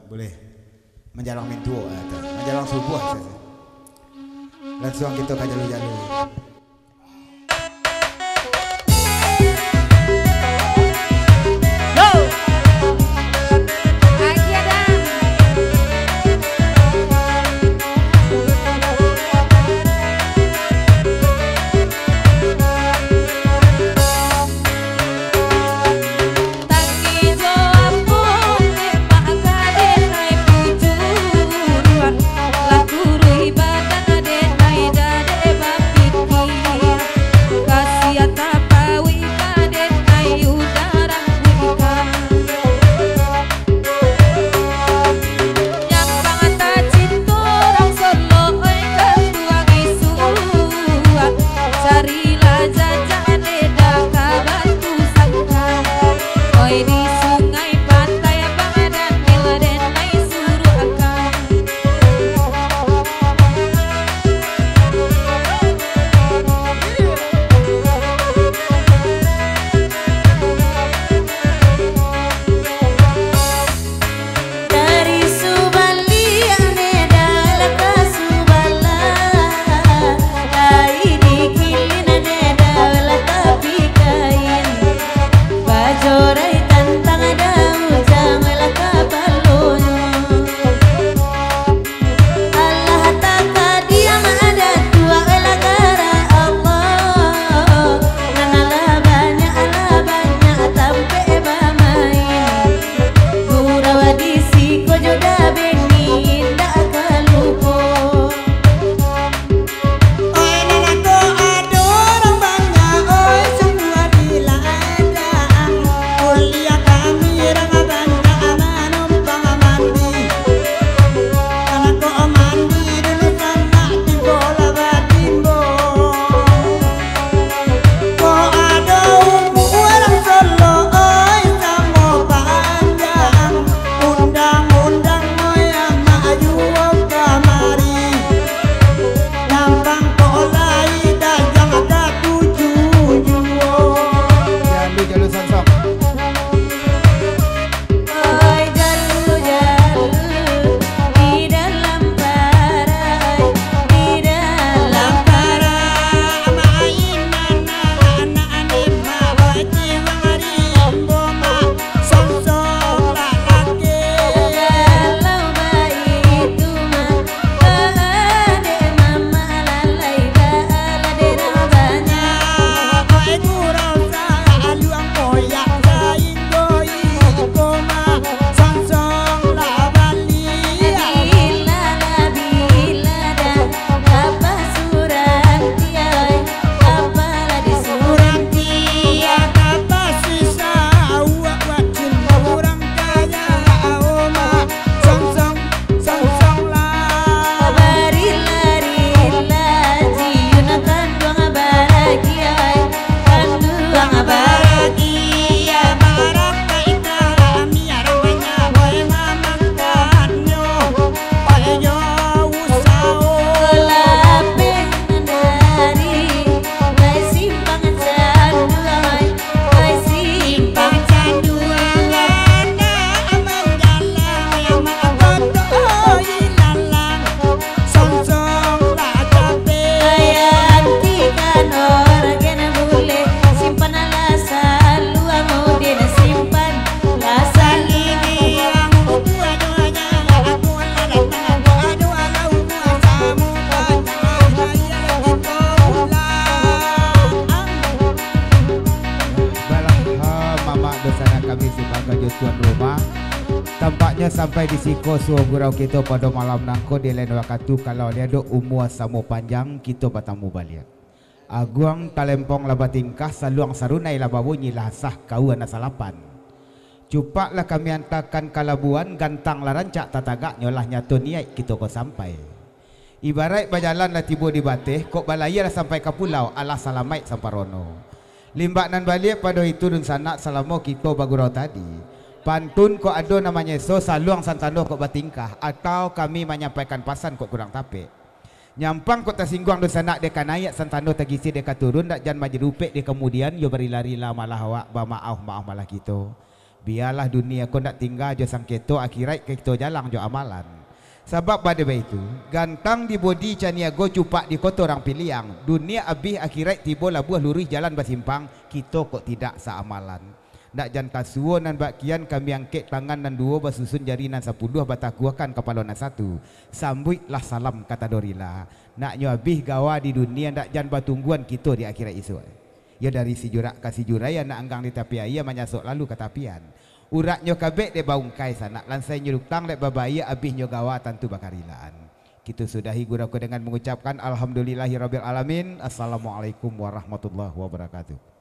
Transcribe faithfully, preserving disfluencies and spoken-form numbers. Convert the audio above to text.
Boleh. Manjalang mintuo, ah, tu. Manjalang subuah sajo. Lansuang kito ka jalu-jalu. Yo! Aji Adam. Nyampang tacinto urang Solo, oi, katuang isuak. Carilah jajak deda ka Batu Sangka. Oi, di sungai pantai Abang Daniel den lai suruahkan. Dari subaliak ne dalam ka subalah, ai dikilin ne dalam tapi kain. Bajorai tantang daun janglah kapalonyo. Alah takadiam ada tuak lah gara Allah. Nan alah banyak, alah banyak tampek bamain. Gurau di siko jo da bengi indak ka lupo. Oi, nan ko ado urang banyak, oi, samua di ladang. Kuliah kami urang banyak manumpang mandi. Nan ko mandi dulu sanak tibo lah batimbo. Ko ado umua urang Solo, oi, samo panjang. Undang-undang, oi, amak juo kamari. Nyampang kok lai dajang katuju juo. Jalu, jalu sansang. Oi, jalu, jalu, di dalam parak, di dalam parak, mainan anak-anak ni, mak, oi, jiwang rimbo, mak. Songsong lalaki. Kalau baitu mah, adek mamak lalai baalah dek nan banyak. Oi gurau saluang koyak sainggo iko mah, songsong lah baliak. Bila lah, bila dah, apa surang tiai? Apalah di surang tiai, apa sisa awak wacin urang kaya, awo mak, songsong, songsong lah. Barila-rila, jiun kanduang baragia, kanduang baragia, barakaik kami, arang manyaboi mamangkannyo, pai jo usaho. Lapeh dari Lai simpang candu, ai, ai simpang candu, anak manjalang, amak koto ilalang, songsong lah capek. Ai antikan orgen bulek, simpan lah saluang, Udin simpan lah saluang. Balah, ha, mamak dunsanak kami sipaga jo tuan rumah. Tampaknyo sampai di siko suo gurau kito pado malam nangko, di lain wakatu kalau lai ado umua samo panjang kito batamu baliak. Aguang talempong lah batingkah, saluang sarunai lah babunyi, lah sah kaua nan salapan. Cupak lah kami antakan ka Labuan, gantang lah rancak tatagaknyo, lah nyato niaik kito ko sampai. Ibaraik bajalan lah tibo di bateh, kok balayia lah sampai ka pulau, alah salamaik samparono. Limbak nan baliak pado itu dunsanak salamo kito bagurau tadi. Pantun kok ado nan manyeso, saluang santano kok batingkah, atau kami manyampaikan pasan kok kurang tapek. Nyampang kok tasingguang dunsanak dek ka naiak, santano tagisi dek ka turun, dak jan majerupek di kamudian, yo barila-rila malah awak, bamaoh-maoh malah kito. Bialah dunia ko ndak tingga jo sangketo, akhirat ka kito jalang jo amalan. Sabab bade baitu, gantang di bodi caniago, cupak di koto urang piliang, dunia abih akhirat tibo, labuah luruih jalan basimpang, kito kok tidak saamalan. Ndak jan tasuo nan bak kian, kami angkek tangan nan duo, basusun jari nan sapuluah, batakuahkan kapalo nan satu. Sambuiklah salam ka tado rila. Naknyo abih gawa di dunia, ndak jan batungguan kito di akhirat isuak. Yo dari sijurak ka sijuraian, nak anggang di tapi aia, manyasok lalu ka tapian. Uraknyo kabek dek baungkai sanak, lansainyo utang dek babayia, abihnyo gawa tantu bakarilaan. Kito sudahi gurau ko dengan mangucapkan alhamdulillahirabbil alamin. Assalamualaikum warahmatullahi wabarakatuh.